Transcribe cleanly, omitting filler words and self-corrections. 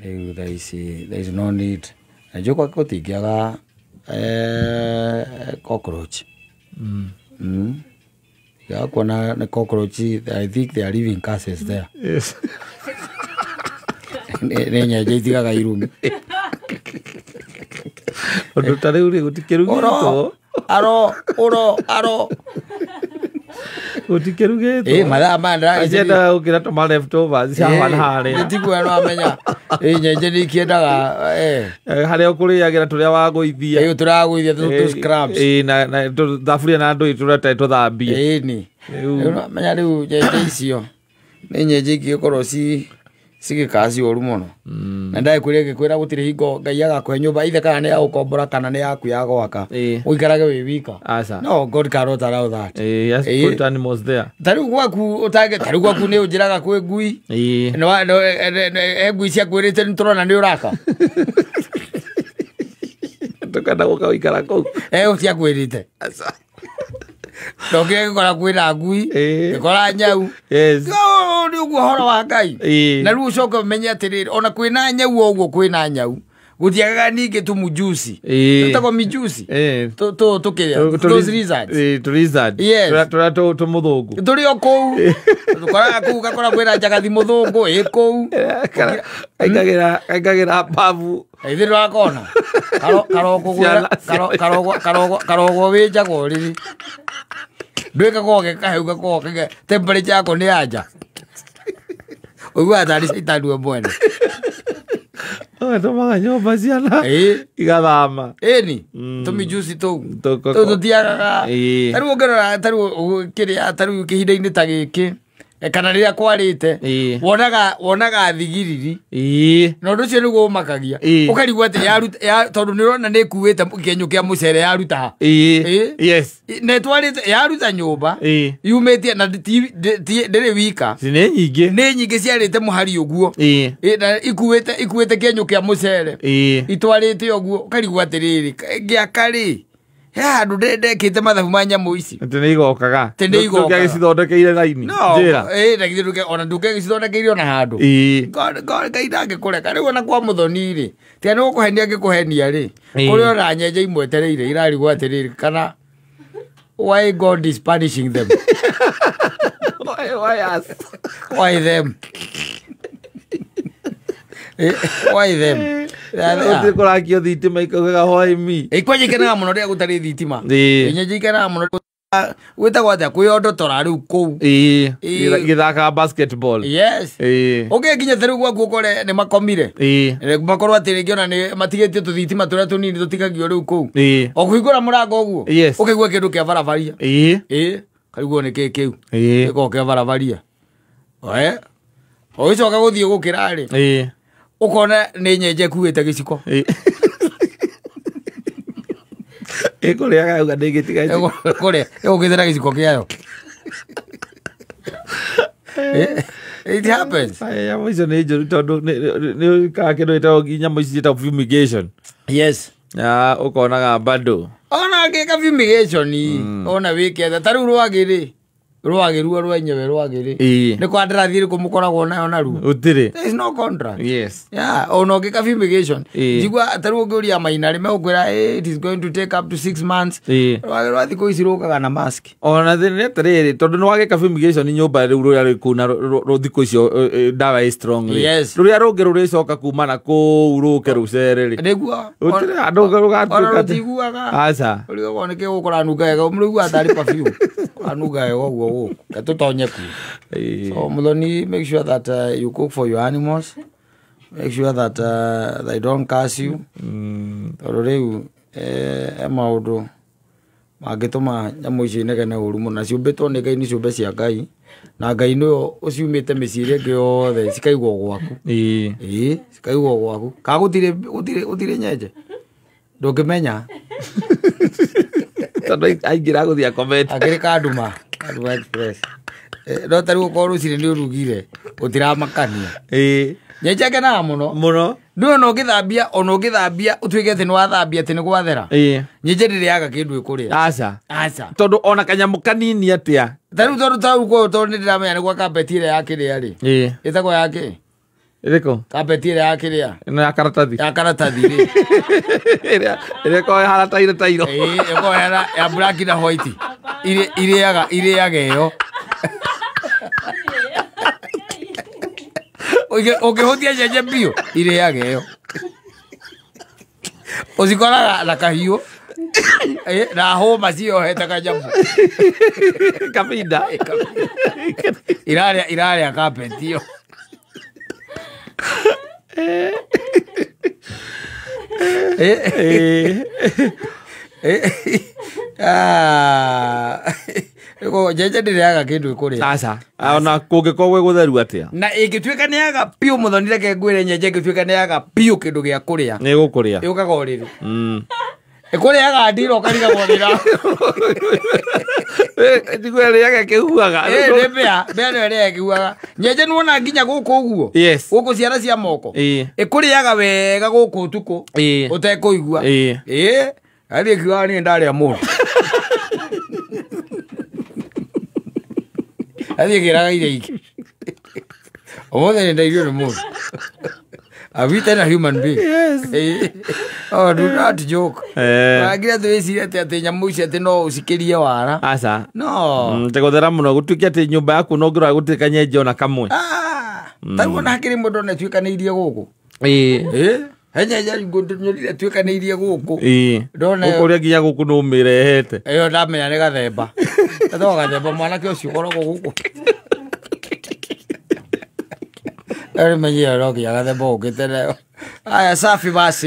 Rĩu thaa ici there is no need. Na njũĩ gwake gũtingĩaga cockroach. Tigaga kuona nĩ cockroach, I think they are leaving curses there. Yes. Nĩ nyenje itigaga irumi. Ũndũ ta rĩu rĩ gũtikĩrugĩtwo. Oro, aro, oro, aro. Gũtikĩrugĩtwo. Mathaa maya ndĩragĩciria. Aciendaga gũkĩra tũma leftovers cia haha na harĩa. Nĩtiguo no amenya. Nyenje nĩ ikĩendaga. Harĩa ũkũrĩagĩra tũrĩa wagũithia. Tũragũithia tũ scraps. Na thaburia na ndũĩ tũrĩa ũtarĩ tũthambie. Ĩni. Rĩu no amenya rĩu nyenje icio nĩ nyenje ingĩgĩkorwo cigĩkaci ũru mũno. Na ndagĩkwĩra ngĩkwĩra gũtirĩ hingo Ngai agakũhe nyũmba ithe kana nĩ ya gũkombora kana nĩ yaku ya gwaka. Ũikarage wĩ wika. Aca. No, God cannot allow that. He has put animals there. Ta rĩu gwaku ũtange, ta rĩu gwaku nĩ ũnjĩraga kwĩ ngui. No, ngui ciakwĩrĩte nĩ tũrona nĩ ũraka. Tũkenda gũka gũikara kũu. Ciakwĩrĩte. Aca. Ndokire ngĩkora kwĩna ngui, ngĩkora nyau. Yes. No, nĩ ũguo ũhoro wa Ngai. Na rĩu ũcoke ũmenye atĩrĩrĩ, ona kwĩna nyau o ũguo kwĩna nyau. Gũtiagaga ningĩ tũmũjuici. Tũtagwo mijuici. Tũkĩrĩa. Those lizards. Tũ lizard. Yes. Tũrĩa tũmũthũngũ. Tũrĩ o kũu. Tũkoraga kũu, ũgakora kwĩna njagathi mũthũngũ ĩ kũu. Kaingagĩra mbabu. Ithuĩ ndũrakona. Karoko gwĩra, Ciana karogo wĩnjagwo ũrĩrĩ. Ndwĩkaga ũgĩkahau gakoragwo kage temperature yako nĩ yanja. Ũiguaga tarĩ caitani we mwene. Ũgatũmaga nyũmba ciana igathama. Ĩni, tũmijuici tũu. Tũu tũtiagaga. Ta rĩu ũngĩrora, ta rĩu kĩrĩa, ta rĩu kĩhinda-inĩ ta gĩkĩ, kana rĩrĩa kwarĩte, wonaga thigiriri. Na ũndũ ũcio nĩguo ũmakagia. Ũkarigwo atĩ tondũ nĩ ũrona nĩ ĩkuĩte kĩenyũ kĩa mũcere yaruta ha. Yes. Na ĩtwarĩte, yaruta nyũmba, yumĩtie, na ndĩrĩ wika. Nĩ nyingĩ. Nĩ nyingĩ ciarĩte mũhari ũguo. Na ikuĩte kĩenyũ kĩa mũcere. Itwarĩte ũguo, ũkarigwo atĩrĩrĩ, ngĩaka rĩ, he handũ ndekĩte mathabu ma nyamũ ici. Atĩ nĩ igokaga. Atĩ nĩ igokaga. Ndũngĩagĩcithondekeire raini. No, Njĩra. na githĩ ona ndũngĩagĩcithondekeire ona handũ. God, Ngai ndangĩkũreka. Rĩu ona kwa mũthoni rĩ, tiga nĩ gũkũhenia angĩkũhenia rĩ, kũrĩ ona nyenje imwetereire irarigwo atĩrĩrĩ, kana why God is punishing them? Why us? Why them? Why them? Gũtirĩ kũrakio thitima ikaugaga why me? Kwanja ikenaga mũno rĩrĩa gũtarĩ thitima. Nyenje ikenaga mũno. Gwĩtagwo atĩa? Kwĩyondotora rĩu kũu. Gĩthakaga basketball. Yes. Ũngĩkinya ta rĩu gwaku ũkore nĩ makomire. Makorwo atĩ rĩngĩ ona nĩ matigĩtie tũthitima tũrĩa tũnini tũtigagio rĩu kũu. O kũhingũra mũrango ũguo, ũkaigua kĩndũ kĩa barabaria. Karigwo nĩ kĩ kĩu? Gĩkoragwo kĩa barabaria. Ũgĩcoka gũthiĩ gũkĩra rĩ, ũkona nĩ nyenje ĩkuĩte gĩciko. Ĩkũrĩaga yauga ndĩngĩtiga gĩciko. Ĩkũrĩa, ĩgũkĩte na gĩciko kĩayo. It happens. Aya, nyamũ icio nĩ njũru tondũ nĩ ũkaga kĩndũ gĩtagwo nyamũ ici ciĩtagwo fumigation. Yes. Ũkonaga bado. Ona ngĩka fumigation, ona wĩke atĩa. Ta rĩu rwagĩ rĩ, rwagĩ ruo rwenyewe rwagĩ rĩ. Nĩ kandarathi ĩrĩkũ mũkoragwo nayo naruo? Gũtirĩ. There is no contract. Yes. Yeah, ona ũngĩka fumigation. Njigua ta rĩu ũngĩũria Maina rĩ, megũkwĩra, it is going to take up to 6 months. Rwagĩ rwa thikũ ici rũkaga na mask. Ona thĩna nĩ atĩrĩrĩ, tondũ nĩ wagĩka fumigation nyũmba rĩu rũrĩa rwĩ kũu na thikũ icio, ndawa ĩ strong rĩ. Yes. Rũrĩa rũngĩ rũrĩcoka kuma na kũu rũke rũcere rĩ. Nĩguo. Gũtirĩ handũ rũgatuĩka Ona atĩ- rũtiguaga. Aca. Rũrĩa nĩ kĩ gũkũ kũranunga wega, mũrĩiguaga tarĩ perfume. Kũranunga wega ũguo gũkũ. Reke tũtonye kuo. So, Muthoni, make sure that you cook for your animals. Make sure that they don't curse you. Tondũ rĩu, he maũndũ mangĩtũma nyamũ icio inegene ũru mũno. Na ciũmbĩtwo nĩ Ngai, nĩ ciũmbe cia Ngai. Na Ngai nĩwe ũciumĩte mĩciĩ ĩrĩa ĩngĩ yothe, cikaigwo gwaku. Cikaigwo gwaku. Kana gũtirĩ nyenje? Ndũngĩmenya. Tondũ aingĩra gũthiĩ akomete. Akĩrĩ Kanduma, Kanduma Express. No ta rĩu ũkorwo rũcinĩ nĩ ũrugire, gũtiramakania. Nyenje ngenaga mũno. Mũno. Ndũĩ ona ũngĩthambia, ona ũngĩthambia, ũtuĩke atĩ nĩ wathambia atĩ nĩ gwathera. Nyenje ndĩrĩaga kĩndũ ĩkũrĩa. Aca. Aca. Tondũ ona kanyamũ kanini atĩa. Ta rĩu tondũ ta rĩu kũu, tondũ nĩ ndĩramenya nĩ gwa carpet ĩrĩa ya kĩrĩa rĩ. Ĩtagwo ya kĩ? Ĩrĩkũ? Kapeti ĩrĩa ya kĩrĩa Ĩno ya karatathi. Ya karatathi rĩ. Ĩrĩa ĩkoragwo ĩhana tairo tairo. Ĩĩ, ĩkoragwo ĩhana ya black na white. Irĩaga ĩyo. Ũngĩhũtia nyenje biũ irĩaga ĩyo. Ũcikoraga na kahiũ na hũma ciohete kanyamũ. Kabinda. Irarĩa kapeti ĩyo. Njenje ndĩrĩaga kĩndũ ĩkũrĩa. Aca. Ona kũngĩkorwo gwĩ gũtheru atĩa. Na ĩngĩtuĩka nĩ yaga biũ mũthoni, reke ngwĩre, nyenje ĩngĩtuĩka nĩ yaga biũ kĩndũ gĩa kũrĩa, Nĩ ĩgũkũrĩa. yũkaga ũrĩrĩ. Ĩkũrĩaga ndira ũkarigagwo nĩra. Ndigua ĩrĩaga ĩkĩhuhaga. Nĩ mbĩa, mbĩa nĩyo ĩrĩaga ĩkĩhuhaga. Nyenje nĩwona nginya gũkũ ũguo. Yes. Gũkũ ciara cia moko. Ĩkũrĩaga wega gũkũ ũtukũ. Ũtekũigua. Ĩĩ. Athiĩ ĩkiugaga niĩ ndarĩa mũndũ. Athiĩ ĩkĩraga iria ingĩ. Ũmũthĩ nĩ ndairio nĩ mũndũ. I've eaten a human being. Yes. Oh, do not joke. Wagire twĩcirie atĩ nyamũ ici atĩ no ũcikĩrie wara. Aca. No. Tegũthera mũno gũtuĩke atĩ nyũmba yaku no ngĩrora gũtirĩ kanyenje ona kamwe. Ta rĩu ona hakĩrĩ mũndũ ona ĩtuĩkanĩirie gũkũ. He nyenje nyonire ĩtuĩkanĩirie gũkũ. Ndona Ũkũrĩa nginya gũkũ nĩ ũmĩrehete. Ĩyo ndamenya nĩ gathemba. Gatagwo gathemba mwanake ũcio ũkoragwo gũkũ. Rĩu menyire no nginya gathemba ũkĩte nayo. Aya, safi basi.